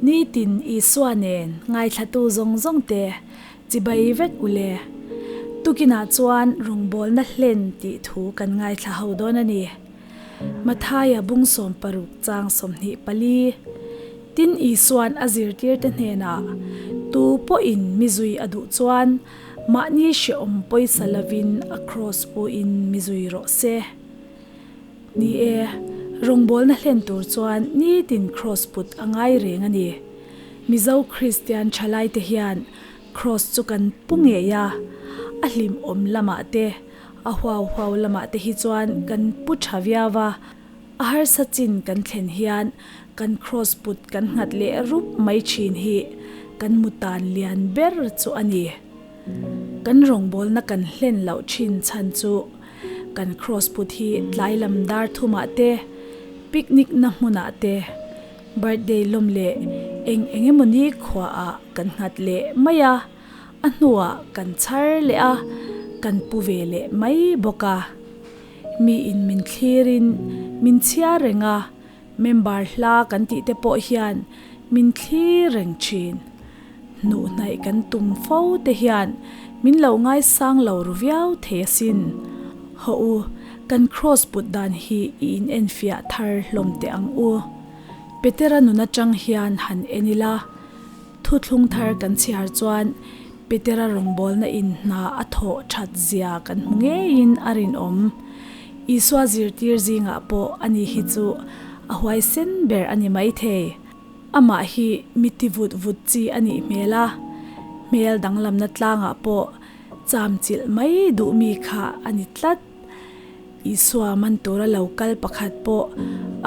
Nitin Isua nen ngaithlatu zawng zawng te chibai vek u le. Tukinah chuan rawngbawlna hlen tih thu kan ngaithla ho dawn a ni. Mathaia bung 16 chang 24. Tin Isuan a zirtirte hnenah, Tu pawhin mi zui a duh chuan mahni hrehawm pawisa lovin a kraws puin mi zui rawh se. Ni e, rawngbawlna hlen tur chuan nitin kraws put a ngai reng a ni. Mizo Kristian thalaite hian kraws chu kan pu ngei a, a hlimawm lamah te, a huau huau lamah te hi chuan kan pu tha viau va, a harsa chin kan thlen hian kan kraws put kan nghat leh rup mai thin hi kan mutan lian ber chu a ni. Kan rawngbawlna kan hlen loh thin chhan chu kan kraws put hi tlai lam dar thumah te, picnic na hmunah te, birthday lawm leh eng eng emawni khuaah kan nghat leh mai a, a hnuah kan chhar leh a, kan pu ve leh mai bawk a. Miin min thlirin min chhiar reng a, member hla kan tih te pawh hian min thlir reng thin. Hnuh hnaih kan tum fo te hian min lo ngaisang lo ru viau thei asin. Haw u, kan kraws put dan hi i in enfiah thar hlawm teh ang u. Petera nun atang hian han en ila, thuthlung thar kan chhiar chuan Petera rawngbawlna in hna a thawh that zia kan hmu ngeiin a rinawm. Isua zirtir zingah pawh ani hi chu a huaisen ber a ni maithei. Amah hi mi ti vut vut chi a nih hmel a, hmel danglamna tlangah pawh cham chilh mai duh mi kha a ni tlat. Isua man tura lo kal pakhat pawh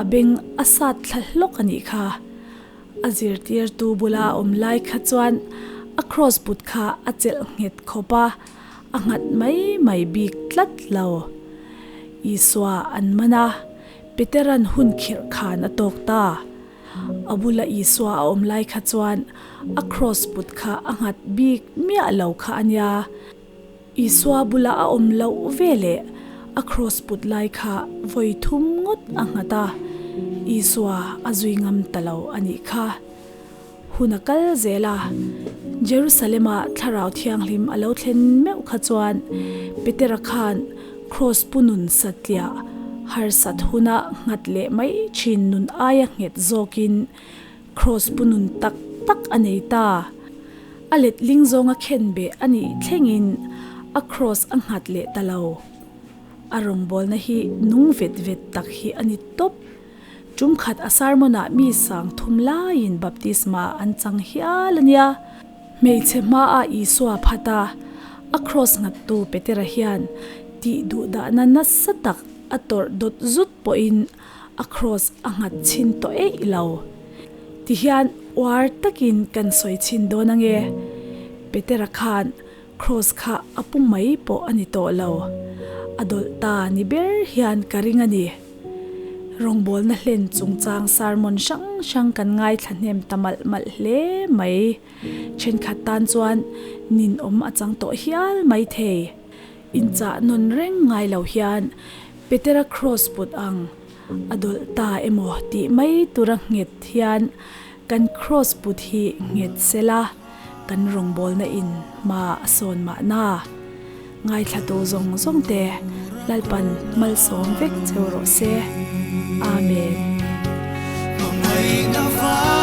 a beng a sat thla hlawk a nih kha. A zirtirtu bula a awm lai kha chuan a kraws put kha a chelh nghet khawp a, a nghat mai mai bik tlat lo. Isua an man a. Petera'n hun khirh khan a tawk ta. A bula Isua a awm lai kha chuan a kraws put kha a nghat bik miah lo kha a nia. Isua bula a awm loh ve leh a kraws put lai kha vawi thum ngawt a nghat a, Isua a zui ngam ta lo a nih kha. Hun a kal zel a, Jerusalem-a Thlarau Thianghlim a lo thlen meuh kha chuan Petera khan Kraws pu nun satliah harsat huna nghat leh mai thin nun aia nghet zawkin Kraws pu nun tak tak a nei ta. A letling zawnga khen beh a nih thlengin a kraws a nghat leh ta lo. A rawngbawlna hi nung vet vet tak hi a ni tawp. Tum khat a sermon-ah mi sang thum laiin baptisma an chang hial a nia. Hmeichhe hmaah Isua phat a, a kraws nghattu Petera hian tih duh dahna nasa tak a tawrh dawt zut pawhin a kraws a nghat chhin tawh eih lo. Tihian uar takin kan sawi chhin dawn ange. Petera khan kraws kha a pu mai pawh a ni tawh lo. A dawlh ta ni ber hian ka ring a ni. Rawngbawlna hlen chungchang sermon hrang hrang kan ngaithla hnem ta malh malh hle mai. Thenkhat tan chuan ninawm a chang tawh hial mai thei. Inchah nawn reng ngai lo hian Petera kraws put ang a dawlh ta emaw tih mai tura nghet hian kan kraws put hi nghet sela kan rawngbawlna in hma a sawn mahna. Ngaithlatu zawng zawng te Lalpan malsawm vek cheu rawh se. Amen. Hmangaihna.